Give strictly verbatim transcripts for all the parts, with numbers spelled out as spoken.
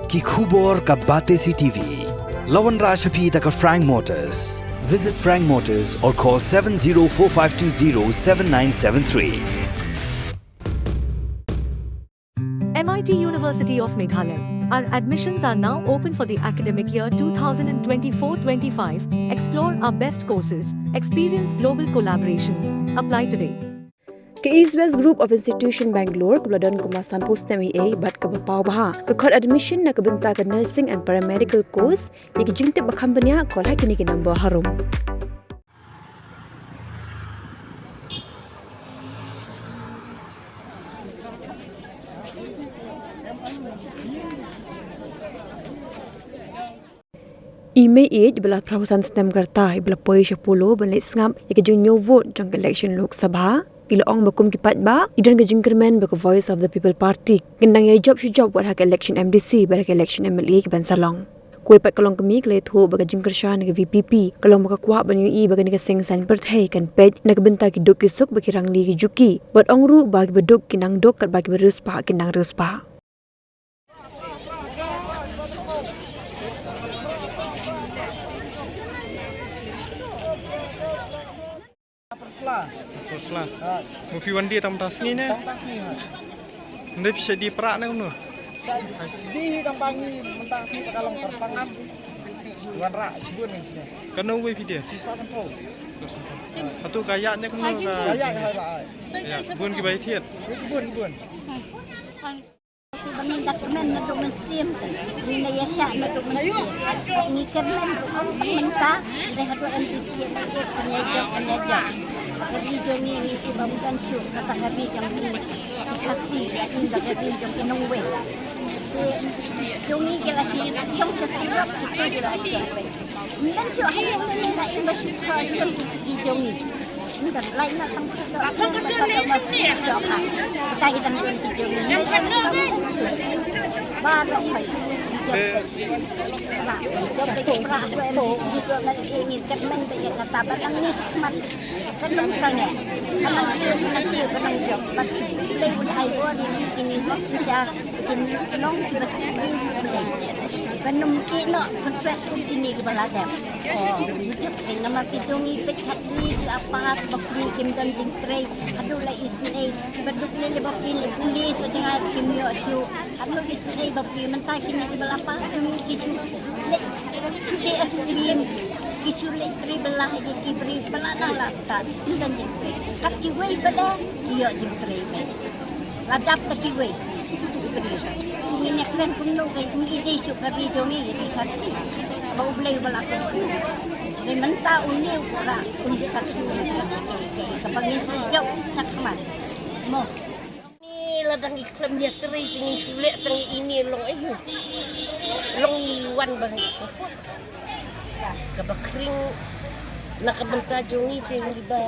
Ki khubor ka Batesi T V. La wanrah sha phi da ka Frank Motors. Visit Frank Motors or call seven zero four five two zero seven nine seven three. M I T University of Meghalaya. Our admissions are now open for the academic year two thousand twenty-four twenty-five. Explore our best courses, experience global collaborations. Apply today. Ka East West Group of Institution Bangalore kaba la don kumba sanphew snem eiei bad kaba paw bha ka khot admission na ka bynta ka nursing and paramedical course. Ïa ki jingtip ba kham bniah, call ha kine ki number harum. I Meiieid ba la phra san snem ka rta, i ba la poi sha Polo ban leit sngap ïa ka jingñiew vote jong ka election Lok Sabha, i la ong ba kum ki paidbah i don ka jingkyrmen ba ka Voice of the People Party kan dang ïa jop shu jop wat ha ka election M D C bad ha ka election M L A kiban sa long. Kawei pat ka longkmie ka la ïathuh ba ka jingkyrshan na ka V P P ka long ba ka kwah ban ïohi ba kane ka seng saiñ pyrthei kan peit na ka bynta ki duk ki suk bad ki rangli ki juki. Bad ong ruh ba kiba duk kin nang duk katba kiba riewspah kin nang riewspah. Pyrshla. Pyrshla. Ha. Mo phi wan die tang mynta sngi ne? Tang mynta sngi, ha. Ndei phi shah die pra ne kumno? Shah die hi tang ba ngi mynta sngi ba ka long kyrpang am. Wanrah shibun ne. Katno wei phi die? Shispah sanphew. Hato ka ïaid ne kumno ka? Ka ïaid, ka ïaid. Ïa, bun kiba ïathied. Bun, bun. Ba ngin da kmen naduh mynsiem, ngin da ïaishah naduh mynsiem. Ngi kyrmen ruh ym tang mynta, hynrei haduh M D C lane kan ïa jop, kan ïa jop. Ka ri jong ngi ngi tip ba ym don shuh kata ka ri jong ngi ki Khasi, ïa ym da ka ri jong ki nongwei. Te jong ngi ki la shong sha surok, kito ki la shong wei. Ym don shuh ha ïing lane na ïing ba shu thoh shuh ki jong ngi. Ym don, lai na tang shuh doh shuh, ba shuh doh ma shuh doh ha. Kita ki dang don ki jong ngi. Ym don shuh. Baroh hai. Ba jop ki pra ko em ki doh na ki ngi kyrmen ba ïa kata ba dang ngi sha khmat. Kan ym sangeh. Kan ym kiew, kan ym kiew, kan ym jop. Ba ki lei un ai bor ïa ki, ki ngi bor shisha. Ki nong kiba ki lei. Ban ym ki noh, ban swet kum kine kiba la dep. Oh, namar ki jong ngi peit ha kine ki la pass ba phi kim don jingtrei. Haduh la isynei, ba duk lei lei ba phi leh police, ha jngai kim ïoh shuh. Haduh isynei ba phi mynta kine kiba la pass jong ngi ki shu leh, shu leh ice cream. Ki shu leh trei ba la, ki briew ba la dang la stad. Kim don jingtrei. Kat kiwei pat de ki ïoh jingtrei. La dap ta kiwei. Ngin ïa kren kumno ka, ngi dei shuh ka ri jong ngi, ri Khasi. Ba U Blei u ba la pynkhih. Hynrei mynta une u Khrah un sa shu ka ba ngin sa jop shakhmat. Mo. Ni la dang ngi khlem ïa trei te ngin shu leh tang ïa ine long aïu. Long i wan ba ngi support. Kaba khring na ka bynta jong ngi te ngi ba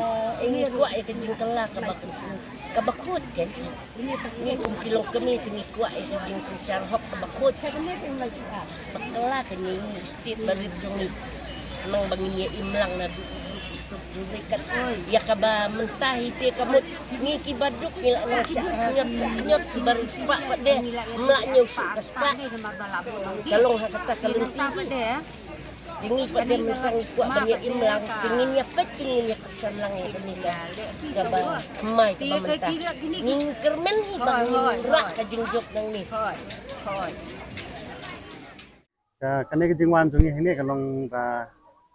ngi kwah ïa ka jingkylla kaba khuid. Kaba khuid kan. Ngi kum ki longkmie te ngi kwah ïa ka jingsynshar hok kaba khuid. Ba kylla ka ngi ngi state barit jong ngi. Nang ba ngin ïa im lang naduh u duk u suk u dei kat. Ïa kaba mynta hi te ka mut ngi kiba duk ngi la nang shah khñiot shah khñiot kiba riewspah pat de. Ym lah ñiew shuh ka spah. Ka long ha kata ka lynti hi. Te ngi pat de mynta ngi kwah ban ïa im lang, te ngin ïa peit, te ngin ïa kyrshan lang ïa kane ka, kaba thymmai kaba mynta. Ngi kyrmen hi ba ngin rah ka jingjop nangne. Ka, kane ka jingwan jong ngi hangne ka long ba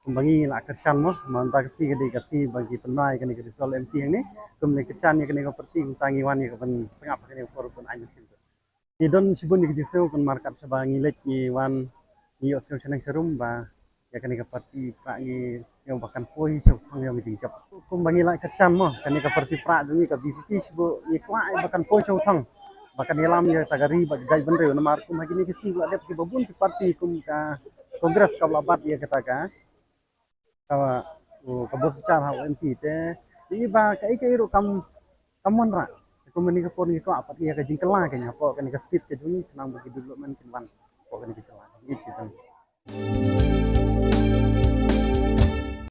kumba ngi la kyrshan mo, mynta ka sngi ka dei ka sngi ba ngi pynbna ïa kane ka result M P hangne, kum ngi kyrshan ïa kane ka party mynta ngi wan ïa ka ban sngap kane ka por ban ai mynsiem. Ngi don shibun ïa ki jingsngew, namar kat shaba ngi leit ngi wan ngi ïohsngew shaneng sharum ba ïa kane ka party Prah ngi sngew ba kan poi sha u thong ïa ka jingjop. Kumba ngi la kyrshan mo, kane ka party Prah jong ngi ka V P P shibun ngi kwah ba kan poi sha u thong ba kan ïalam ïa kata ka ri bad ka jaitbynriew, namar kum ha kine ki sngi la dep kiba bun ki party kum ka Congress kaba la bat ïa kata ka Ka, u, ka bor synshar ha u M P te, ïa ba kaei kaei ruh kam, kam wanrah. Te kumne ka por ngi kwah pat ïa ka jingkylla ka ngi hapoh kane ka state ka jong ngi khnang ba ki development kin wan hapoh kane ka jylla ka jong ngi.